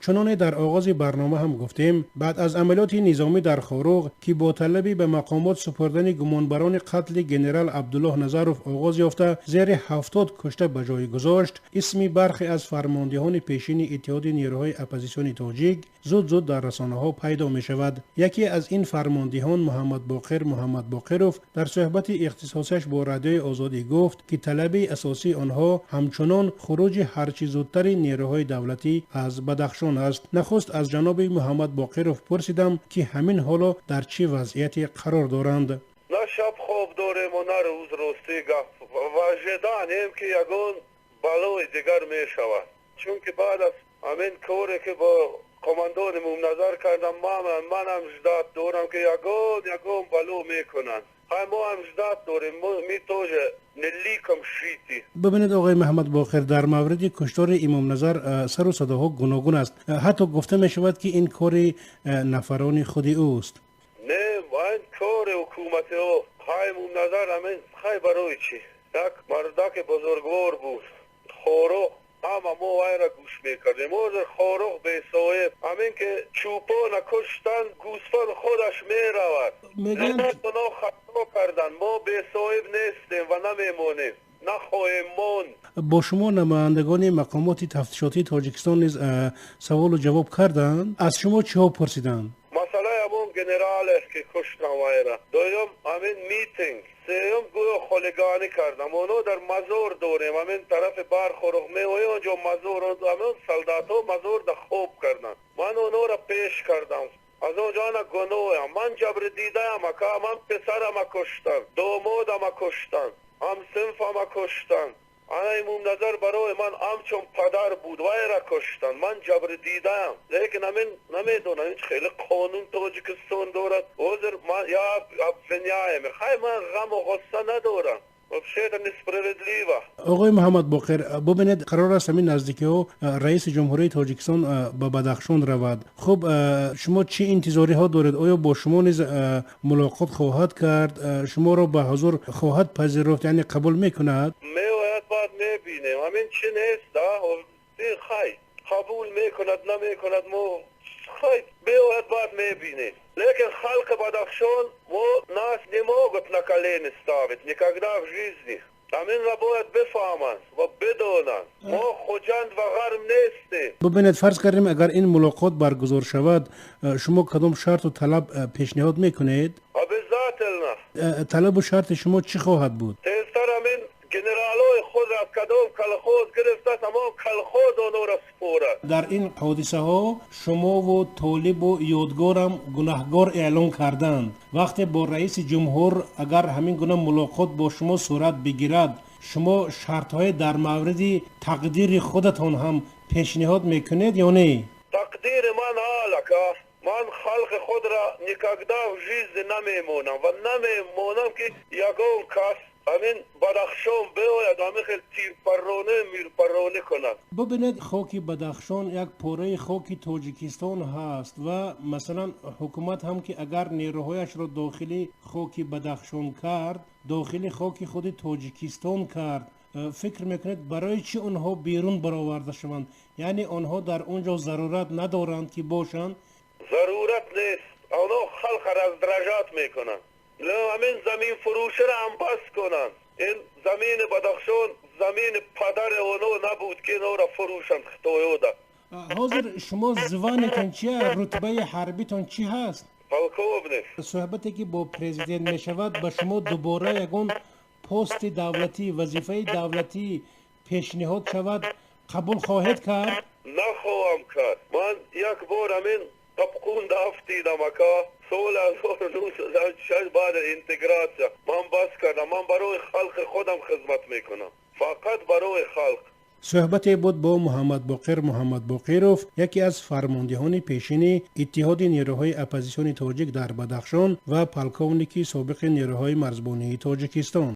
Чуноне дар оғози барнома ҳам гуфтем, баъд аз амалиёти низомӣ дар Хоруғ, ки бо талаби ба мақомот супурдани гумонбарони қатли генерал Абдуллоҳ Назаров оғоз ёфта, зери 70 кушта ба ҷой гузошт, исми бархе аз фармондеҳони пешини Иттиҳоди нерӯҳои оппозитсиони тоҷик зуд-зуд дар расонаҳо пайдо мешавад. Яке аз ин фармондеҳон, Муҳаммадбоқир Муҳаммадбоқиров, дар суҳбати ихтисосиаш бо Радиои Озодӣ гуфт, ки талаби асосии онҳо ҳамчунон хуруҷи ҳарчи зудтари нерӯҳои давлатӣ аз Бадахшон аст. Нахуст аз ҷаноби Муҳаммадбоқиров пурсидам, ки ҳамин ҳоло дар чӣ вазъияте қарор доранд. На шаб хоб дорем, на рӯз, рости гап. В ожидании, ки ягон балои дигар мешавад. Чунки баъд аз ҳамин коре, ки бо командони Мумназар кардам, манам ждать дорам, ки ягон бало мекунанд. Ҳай, мо ҳам ждать дорем, мы тоже не лыком шиты. Бибинед, оғои Муҳаммадбоқир, дар мавриди куштори Имомназар сару садоҳо гуногун аст. Ҳатто гуфта мешавад, ки ин кори нафарони худи ӯст. Не, ин кори ҳукумати ӯ. Ҳай, Мумназар ҳамин хай барои чӣ? Як мардаки бузургвор буд. Хоруғ ҳама мо вайра гӯш мекардем. Ҳозир Хоруғ бесоҳиб. Ҳамин ки чӯпона куштанд, гӯсфанд худаш меравад. Мегӯянд, гуноҳ хато карданд. Мо бесоҳиб нестем ва намемонем, нахоҳем монд. Бо шумо намояндагони мақомоти тафтишотии Тоҷикистон низ саволу ҷавоб карданд. Аз шумо чиҳо пурсиданд? Масъалаи ҳамон генерале, ки куштам вайра. Дуюм, ҳамин митинг. Сеюм, гӯё хулиганӣ кардам. Оно дар мазор дорем, ҳамин тарафи Бархоруғ меои, онҷо мазор, ҳамин солдатҳо мазор да хоб карданд. Ман онора пеш кардам. Аз он ҷо ана гуноҳам. Ман ҷабри дидаам, ака, ман писарама куштанд, домодама куштанд, ҳамсинфама куштанд. Ана Имомназар барои ман ҳамчун падар буд, вайра куштанд. Ман ҷабри дидаам. Лекин ҳамин намедонам, ин хеле қонун Тоҷикистон дорад. Ҳозир ман я обвиняемый. Хай, ман ғаму ғусса надорам. Вообще это несправедливо. Оғои Муҳаммадбоқир, бубинед, қарор аст ҳамин наздикиҳо раиси Ҷумҳурии Тоҷикистон ба Бадахшон равад. Хуб, шумо чӣ интизориҳо доред? Оё бо шумо низ мулоқот хоҳад кард, шуморо ба ҳузур хоҳад пазируфт, яъне қабул мекунад? Меояд, баъд мебинем. Ҳамин чӣ нест, да? Хай, қабул мекунад, намекунад, мо хай, меояд, баъд мебинем. Лекин халқи Бадахшон, мо нас не могут на колени ставить никогда в жизни. Ҳаминро бояд бифаҳманд ва бидонанд. Мо Хуҷанд ва Ғарм нестем. Бубинед, фарз кардем, агар ин мулоқот баргузор шавад, шумо кадом шарту талаб пешниҳод мекунед? Обязательно. Талабу шарти шумо чӣ хоҳад буд? Тезтар ҳамин генералои худ аз кадом колхоз гирифтааст, ҳамон колхоз онора супорад. Дар ин ҳодисаҳо шумову Толибу Ёдгорам гунаҳгор эълон карданд. Вақте бо раиси ҷумҳур агар ҳамин гуна мулоқот бо шумо сурат бигирад, шумо шартҳое дар мавриди тақдири худатон ҳам пешниҳод мекунед ё не? Тақдири ман ҳал, ака. Ман халқи худро никогда в жизни намемонам ва намемонам, ки ягон кас ҳамин Бадахшон биояд, ҳамин хел тирпарронӣ, мирпарронӣ кунад. Бубинед, хоки Бадахшон як пораи хоки Тоҷикистон ҳаст ва масалан ҳукумат ҳам, ки агар нерӯҳояшро дохили хоки Бадахшон кард, дохили хоки худи Тоҷикистон кард. Фикр мекунед, барои чӣ онҳо берун бароварда шаванд? Яъне онҳо дар он ҷо зарурат надоранд, ки бошанд? Зарурат нест. Онҳо халқа раздражать мекунанд. Ҳамин заминфурӯширо ҳам бас кунанд. Ин замини Бадахшон замини падари онҳо набуд, ки инҳоро фурӯшанд хитоёда. Ҳозир шумо звание тон чия, рутбаи ҳарбитон чӣ ҳаст? Полковник. Суҳбате ки бо президент мешавад, ба шумо дубора ягон пости давлатӣ, вазифаи давлатӣ пешниҳод шавад, қабул хоҳед кард? Нахоҳам кард. Ман як бор ҳамин қапқун афтидам, ака, соли 1906, баъди интегратсия. Ман бас кардам. Ман барои халқи худам хизмат мекунам, фақат барои халқ. Суҳбате буд бо Муҳаммадбоқир Муҳаммадбоқиров, яке аз фармондеҳони пешини Иттиҳоди нерӯҳои оппозитсиони тоҷик дар Бадахшон ва полковники собиқи нерӯҳои марзбонии Тоҷикистон.